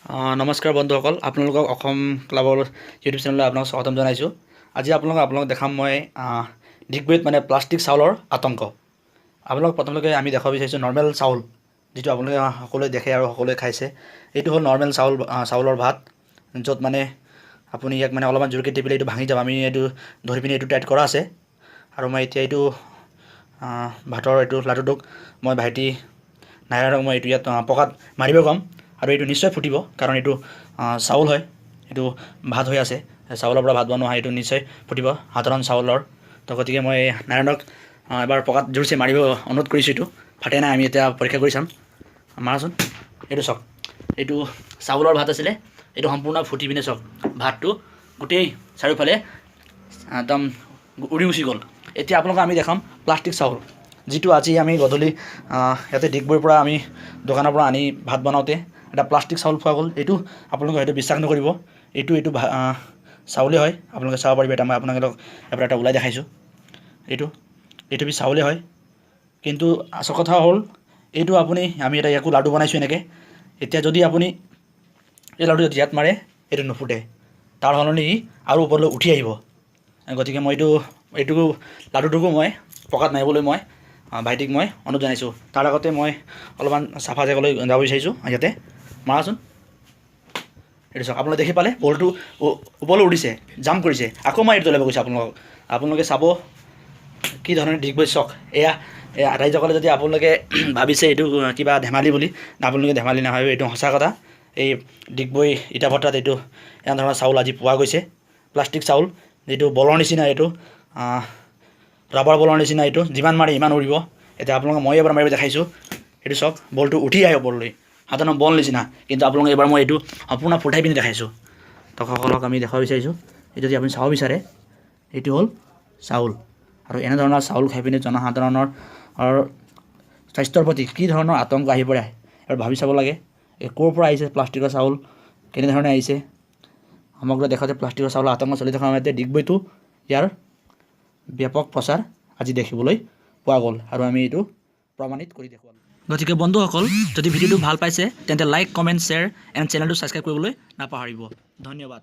নমস্কাৰ বন্ধুসকল, আপোনালোকক অসম ক্লাবৰ ইউটিউব চেনেললৈ আপোনাক স্বাগতম জনাইছোঁ। আজি আপোনালোকক দেখাম মই ডিগবৈত মানে প্লাষ্টিক চাউলৰ আতংক। আপোনালোক প্ৰথমতে আমি দেখুৱাব বিচাৰিছোঁ নৰ্মেল চাউল, যিটো আপোনালোকে সকলোৱে দেখে আৰু সকলোৱে খাইছে। এইটো হ'ল নৰ্মেল চাউল, চাউলৰ ভাত, য'ত মানে আপুনি ইয়াক মানে অলপমান জোৰকৈ টিপিলে এইটো ভাঙি যাব। আমি এইটো ধৰি পিনি এইটো টাইট কৰা আছে আৰু মই এতিয়া এইটো ভাতৰ এইটো লাডুটোক মই ভাইটি নাৰায়ণক মই এইটো ইয়াত পকাত মাৰিব ক'ম আৰু এইটো নিশ্চয় ফুটিব, কাৰণ এইটো চাউল হয়, এইটো ভাত হৈ আছে, চাউলৰ পৰা ভাত বনোৱা হয়, এইটো নিশ্চয় ফুটিব সাধাৰণ চাউলৰ। তো গতিকে মই নাৰায়ণক এবাৰ পকাত জোৰছে মাৰিব অনুৰোধ কৰিছোঁ। এইটো ফাটে নাই, আমি এতিয়া পৰীক্ষা কৰি চাম। মাৰাচোন। এইটো চাওক, এইটো চাউলৰ ভাত আছিলে। এইটো সম্পূৰ্ণ ফুটি পিনে চাওক, ভাতটো গোটেই চাৰিওফালে একদম উৰি গুচি গ'ল। এতিয়া আপোনালোকক আমি দেখাম প্লাষ্টিক চাউল, যিটো আজি আমি গধূলি ইয়াতে ডিগবৈৰ পৰা আমি দোকানৰ পৰা আনি ভাত বনাওঁতে এটা প্লাষ্টিক চাউল পোৱা গ'ল। এইটো আপোনালোকে হয়তো বিশ্বাস নকৰিব, এইটো চাউলেই হয়। আপোনালোকে চাব পাৰিব। এটা মই আপোনালোকক এবাৰ এটা ওলাই দেখাইছোঁ। এইটো বি চাউলেই হয়, কিন্তু আচল কথা হ'ল এইটো আপুনি আমি এটা ইয়াকো লাডু বনাইছোঁ এনেকৈ। এতিয়া যদি আপুনি এই লাডু যদি ইয়াত মাৰে, এইটো নুফুটে, তাৰ সলনি ই আৰু ওপৰলৈ উঠি আহিব। গতিকে মই এইটো লাডুটোকো মই পকাত মাৰিবলৈ মই ভাইটিক মই অনুৰোধ জনাইছোঁ। তাৰ আগতে মই অলপমান চাফা জেগালৈ যাব বিচাৰিছোঁ। ইয়াতে মাৰাচোন। এইটো চাওক, আপোনালোকে দেখি পালে, বলটো ওপৰলৈ উঠিছে, জাম্প কৰিছে। আকৌ মই এইটো জ্বলাব গৈছোঁ আপোনালোকক। আপোনালোকে চাব কি ধৰণে ডিগবৈ চাওক। এয়া ৰাইজসকলে যদি আপোনালোকে ভাবিছে এইটো কিবা ধেমালি বুলি, আপোনালোকে ধেমালি নাভাবিব, এইটো সঁচা কথা। এই ডিগবৈ ইটাভট্টাত এইটো এনেধৰণৰ চাউল আজি পোৱা গৈছে, প্লাষ্টিক চাউল, যিটো বলৰ নিচিনা, এইটো ৰাবাৰ বলৰ নিচিনা। এইটো যিমান মাৰে ইমান উৰিব। এতিয়া আপোনালোকক মই এবাৰ মাৰিব দেখাইছোঁ। এইটো চাওক, বলটো উঠি আহে ওপৰলৈ, সাধাৰণ বল নিচিনা। কিন্তু আপোনালোকে এবাৰ মই এইটো সম্পূৰ্ণ ফুটাই পিনি দেখাইছোঁ। দৰ্শকসকলক আমি দেখুৱাব বিচাৰিছোঁ, এইটো যদি আপুনি চাব বিচাৰে, এইটো হ'ল চাউল। আৰু এনেধৰণৰ চাউল খাই পিনি জনসাধাৰণৰ স্বাস্থ্যৰ প্ৰতি কি ধৰণৰ আতংক আহি পৰে আৰু ভাবি চাব লাগে। এই ক'ৰ পৰা আহিছে প্লাষ্টিকৰ চাউল, কেনেধৰণে আহিছে? সমগ্ৰ দেশতে প্লাষ্টিকৰ চাউলৰ আতংক চলি থকা সময়তে ডিগবৈতো ইয়াৰ ব্যাপক প্ৰচাৰ আজি দেখিবলৈ পোৱা গ'ল আৰু আমি এইটো প্ৰমাণিত কৰি দেখুৱালোঁ। গতিকে বন্ধুসকল, যদি ভিডিঅ'টো ভাল পাইছে, তেন্তে লাইক, কমেণ্ট, শ্বেয়াৰ এণ্ড চেনেলটো ছাবস্ক্ৰাইব কৰিবলৈ নাপাহৰিব। ধন্যবাদ।